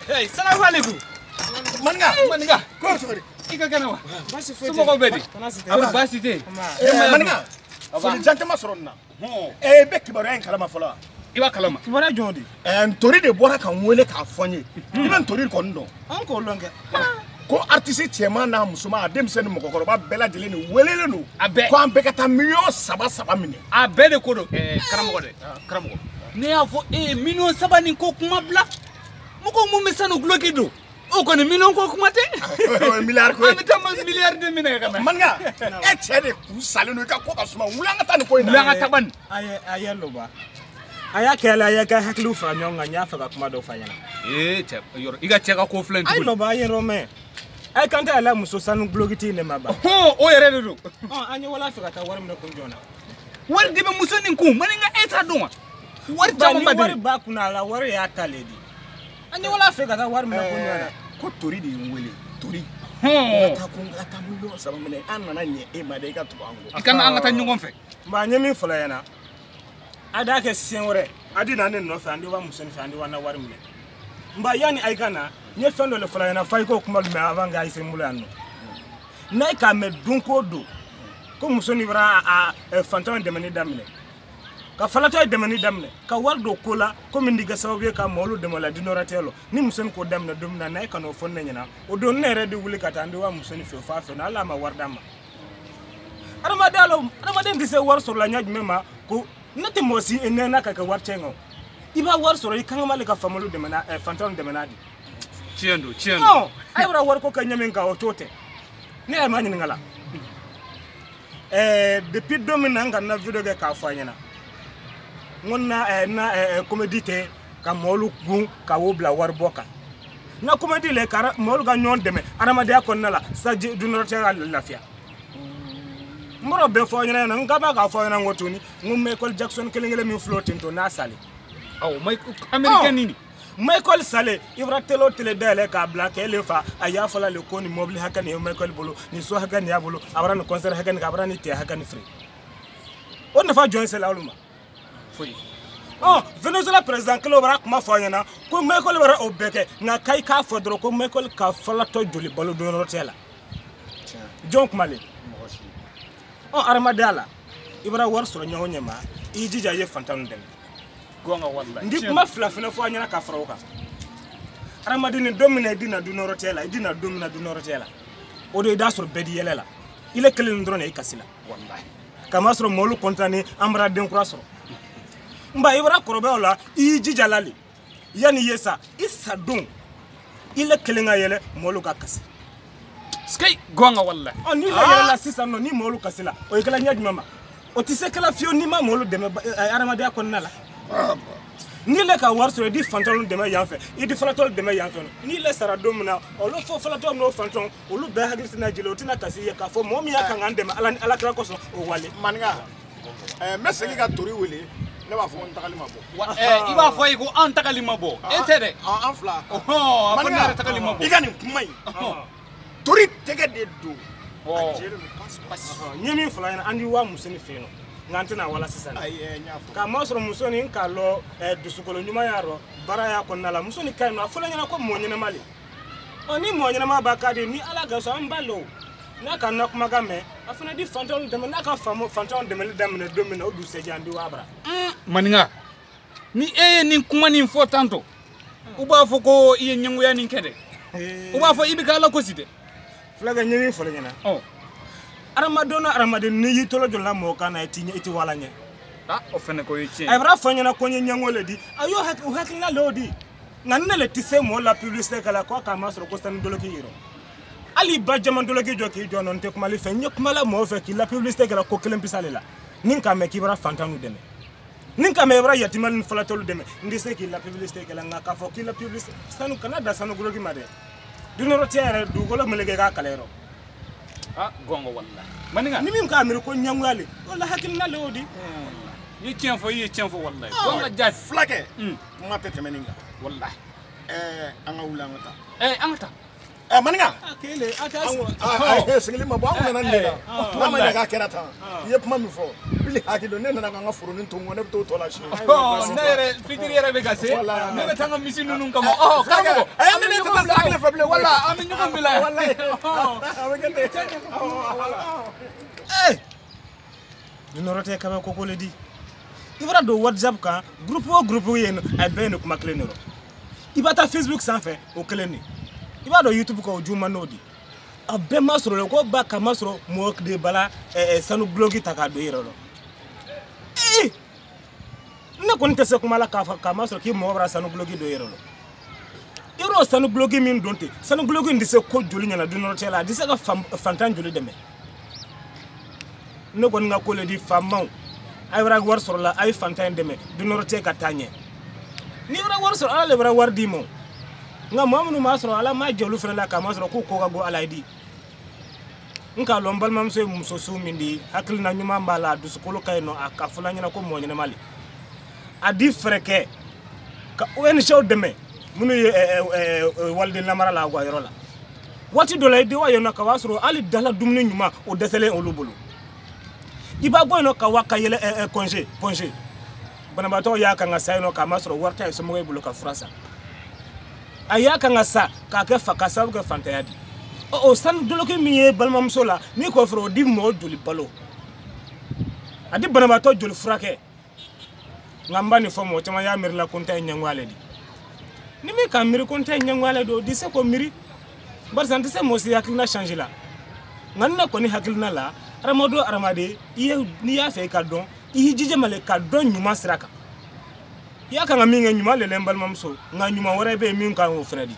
Hey, salamu alaikum. Maninka, maninka. Ko sori. I ka kɛnɛ wa? Baasi foyi tɛ. Somɔgɔw bɛ di? Baasi tɛ. Maninka, foli jan caman sɔrɔ nin na. E bɛ kibaruya in kalama fɔlɔ wa? I b'a kalama. Kibaruya jɔn de? Ntori de bɔra ka n wele k'a fɔ n ye. I bɛ ntori kɔni dɔn. An k'o lɔn kɛ. Ko artiste cɛman n'a musoman a denmisɛnnin ni mɔgɔkɔrɔba bɛɛ lajɛlen de welelen don. A bɛɛ. Ko an bɛɛ ka taa 3 miliyɔn minɛ. A bɛɛ de ko don. Karamɔgɔ dɛ, karamɔgɔ. Ne y'a fɔ e ye 3 miliyɔn nin ko kuma bila. Mɔgɔ mun bɛ sanu guloki don. O kɔni miliyɔn ko kuma tɛ. Miliyari ko ye. An bɛ taa miliyari de minɛ ka na. Maninka, e cɛ de kun salen don i ka ko ka suma. Wuli an ka taa nin ko in na. Wuli an ka taa bani. A ye loba. A y'a kɛ la, a y'a ka hakiliw fara ɲɔgɔn kan, n y'a fɛ ka kuma dɔ f'a ɲɛna. Ee cɛ, yɔrɔ i ka cɛ ka ko filɛ nin tuguni. Ayi loba, a ye yɔrɔ mɛn. A ye kan tɛ a la muso sanu gulokiti in de ma ban. Hɔn, o yɛrɛ de don. Ɔ, an ye wala fɛ ka taa wari minɛ kun jɔn na. Wari de bɛ muso nin kun, maninka e t'a dɔn wa? Wari caman ba de. Ni wari b'a kun na, a la wari y'a ta le di. An ye wala fɛ ka taa wari minɛ kun jɔn na. Ko tori de ye n wele, tori. Hɔn. Ka taa ko n ka taa 3 miliyɔn minɛ, an nana ɲɛ e ma dɛ, i ka tugu an kɔ. I ka na an ka taa ɲɔgɔn fɛ. Nka n ye min fɔlɔ ɲɛna. A d'a kɛ siɲɛ wɛrɛ a di na ne nɔfɛ an de wa muso fɛ an de wa na wari minɛ nba yanni a ka na n ye fɛn dɔ le fɔlɔ ɲɛna f'a i k'o kuma mɛn avant que a ye se n bolo yan nɔ n'a ye k'a mɛn don ko don ko muso nin bɔra a fantanw dɛmɛni daminɛ ka falatɔ dɛmɛni daminɛ ka wari don ko la ko min di kɛ sababu ye ka mɔɔlu dɛmɛ la dinɔrɔtɛ lɔ ni muso nin k'o daminɛ don min na n'a ye ka n'o fɔ ne ɲɛna o don ne yɛrɛ de wuli ka taa an de wa muso nin fɛ f'a fɛ hali a ma wari d'a ma adamadenya la adamaden tɛ se wari sɔrɔ la ɲɛ jumɛn ma ko ne tɛ mɔgɔ si nɛnɛ ka kɛ wari cɛ kan i b'a wari sɔrɔ i kan ka ka faamalu dɛmɛ n'a fantanw dɛmɛ n'a de. Tiɲɛ don, tiɲɛ don. A ye wari ko kɛ ɲɛ min kan o t'o tɛ ne yɛrɛ ma ɲininka la depuis don min na n ka na video kɛ k'a fɔ a ɲɛna n ko na comédie tɛ ka mɔɔlu gun ka wo bila wari bɔ kan na comédie le ka mɔɔlu ka ɲɔgɔn dɛmɛ adamadenya kɔnɔna la sa dunɔrɔtɛ ka lafiya. N bɔra bɛɛ fɔ ɲɛna n ka b'a k'a fɔ ɲɛna n ko tuguni n ko Michael Jackson kelen kelen min filɛ o ten tɔ n'a salen. Awɔ, Michael américain nin. Michael salen i bɔra télé o télé dayɛlɛ k'a bila k'e le fa a y'a fɔla le ko nin mobili hakɛ nin ye Michael bolo nin so hakɛ nin y'a bolo a bɔra nin concert hakɛ nin kɛ a bɔra nin tɛ hakɛ nin feere o nafa jɔn sela olu ma. Foyi. Ɔ Venezuela président kelen o bɔra kuma fɔ a ɲɛna ko Michael bɔra o bɛɛ kɛ nka k'i k'a fɔ dɔrɔn ko Michael ka falatɔ joli balo don yɔrɔ tɛ la. Jɔn kumalen. Ɔ adamadenya la i bɔra wari sɔrɔ ɲɔgɔn ɲɛ ma i jija i ye fantanw dɛmɛ. Gonga walayi. N di kuma fila fana fɔ a ɲɛna ka fara o kan adamaden ni don min na i di na dunɔrɔ tɛ la i di na don min na dunɔrɔ tɛ la o de i d'a sɔrɔ bɛɛ di yɛlɛ la i le kelen dɔrɔn de i kasi la. Walayi. K'a sɔrɔ mɔlu kɔntan ni an bɔra den kura sɔrɔ nba i bɔra kɔrɔbaya o la i y'i jija la le yanni i ye sa i sa don i le kelen ka yɛlɛ mɔlu ka kasi. Sky gonga wallahi. Ɔ n'i la yɛlɛ la sisan nɔ ni mɔlu kasi la o ye kɛla ɲɛ jumɛn ma o tɛ se kɛla fiyewu n'i ma mɔlu dɛmɛ adamadenya kɔnɔna la. N'i le ka wari sɔrɔ i di fantanw dɛmɛ yan fɛ i di falatɔw dɛmɛ yan fɛ n'i le sara don min na olu fɔ falatɔw n'o fantanw olu bɛɛ hakili tɛna jigin o tɛna kasi ye k'a fɔ mɔgɔ min y'a kan k'an dɛmɛ ala ni ala kira kosɔn o wale. Maninka, n bɛ segin ka tori wele ne b'a fɔ ko n tagali ma bɔ. I b'a fɔ a ye ko an tagali ma bɔ e tɛ dɛ. An fila. Ɔhɔn, a fɔ ne yɛrɛ tagali ma bɔ. I ka nin kuma in. Tori tɛgɛ de don. A jɛlen don pasi pasi. N ye min fɔlɔ ɲɛna an di wa muso ni fɛ yen nɔ nka an tɛna wala sisan. Ayi, n y'a fɔ. K'a ma sɔrɔ muso nin k'a lɔ dusukolo ɲuman y'a rɔ baara y'a kɔnɔna la muso nin ka ɲi nɔ a fɔlɔ ɲɛna ko mɔɔ ɲɛnama le ɔ ni mɔɔ ɲɛnama b'a ka di ni ala ka sɔn an b'a lɔ o n'a ka na kumakan mɛn a fana di fantanw dɛmɛ n'a ka fantanw dɛmɛli daminɛ don min na o dugusɛjɛ an di wa bara. Maninka, ni e ye nin kuma nin fɔ tantɔ u b'a fɔ ko i ye ɲɛngoya nin kɛ dɛ. U b'a fɔ i bɛ k'ala gosi dɛ. Fulakɛ n ye min fɔlɔ ɲɛna. Adamaden o adamaden n'i y'i tolo jɔ la mɔgɔ kan na i ti wala ɲɛ. O fana ko ye tiɲɛ. A bɔra fɔ n ɲɛna ko n ye ɲɛngo le di a y'o hakilina le y'o di nka ne le tɛ se mɔgɔ la publicité kɛ la ko k'a ma sɔrɔ ko sanu doloki yɛrɛ hali ba jama doloki jɔ k'i jɔ nɔ n tɛ kumali fɛ n ye kuma la mɔgɔ fɛ k'i la publicité kɛ la ko kelen bisa le la ni k'a mɛn k'i bɔra fantanw dɛmɛ ni k'a mɛn i bɔra yatimɛ ni falatɔlu dɛmɛ n tɛ se k'i la publicité kɛ la nka k'a fɔ k'i la publicité sanu kana da sanu doloki ma dɛ dunɔrɔ tɛ yɛrɛ dugukolo meleke k'a kala yɔrɔ. Gonga wallahi. Maninka. Ni min k'a miiri ko ɲɛngoya le o la hakilina le y'o di. I ye tiɲɛ fɔ i ye tiɲɛ fɔ wallahi. Gonga jaati. Fulakɛ. Kuma tɛ tɛmɛ nin kan. Wallahi. An ka wuli an ka taa. An ka taa. Maninka kele a ka a sigili ma bɔ an nana nin de la n'a ma ɲɛ k'a kɛra tan i ye kuma min fɔ bili hakili ne nana ka n ka foronin to n kɔ ne bɛ t'o tɔ la sini. Ne yɛrɛ fitiri yɛrɛ bɛ ka se ne bɛ taa n ka misi ninnu kama karamɔgɔ an bɛ ne tɛ taa sira kelen fɛ bilen wala an bɛ ɲɔgɔn bila yan walayi a bɛ kɛ ten. Nin yɔrɔ tɛ kabako ko le di i bɔra don WhatsApp kan groupe o groupe ye yen a bɛɛ ye nin kuma kelen de rɔ i b'a taa Facebook sanfɛ o kelen de i b'a dɔn YouTube kan o juguman n'o di a bɛɛ ma sɔrɔ le ko ba ka ma sɔrɔ mɔgɔ de bala sanu guloki ta k'a don i yɛrɛ rɔ ee ne kɔni tɛ se kuma la k'a fɔ k'a ma sɔrɔ k'i mɔgɔ bɔra sanu guloki don i yɛrɛ rɔ i yɔrɔ sanu guloki min don ten sanu guloki in tɛ se ko joli ɲɛna dunyɔrɔ cɛ la a tɛ se ka fantan joli dɛmɛ ne kɔni ka ko le di faamaw a ye wari sɔrɔ la a ye fantan in dɛmɛ dunyɔrɔ cɛ ka taa ɲɛ n'i bɔra wari sɔrɔ ala le bɔra wari d'i ma nka maa minnu m'a sɔrɔ ala m'a jɛ olu fana la k'a ma sɔrɔ k'u ko ka go ala ye di n k'a lɔn n balimamuso ye muso su min di hakilina ɲuman b'a la a dusukolo ka ɲi nɔ a ka fɔla ɲɛna ko mɔgɔ ɲɛnama le a di fɛɛrɛ kɛ ka ONG dɛmɛ minnu ye waliden lamara la u ka yɔrɔ la waati dɔ la i den wa yen nɔ ka b'a sɔrɔ hali dala dumuni ɲuman o dɛsɛlen olu bolo i b'a bɔ yen nɔ ka wa ka yɛlɛ congé banabaatɔ y'a kan ka sa yen nɔ k'a ma sɔrɔ wari t'a ye somɔgɔw bolo ka fura san a y'a kan ka sa k'a kɛ fa ka sababu kɛ fantanya di o sanu doloki min ye balimamuso la n'i k'o fɔra o di mɔgɔ joli balo a di banabaatɔ joli furakɛ nka n b'a nin fɔ mɔgɔ caman y'a miiri la ko n ta ye ɲɛngoya le di ni min k'a miiri ko n ta ye ɲɛngoya le don o di se k'o miiri barisa n tɛ se mɔgɔ si hakilina change la nka ne kɔni hakilina la hadamaden o hadamaden i ye n'i y'a fɛ i ka dɔn i y'i jija male ka dɔn ɲuman sira kan i y'a kan ka min kɛ ɲuman le la n balimamuso nka ɲuman wɛrɛ bɛ yen min kan k'o fana di.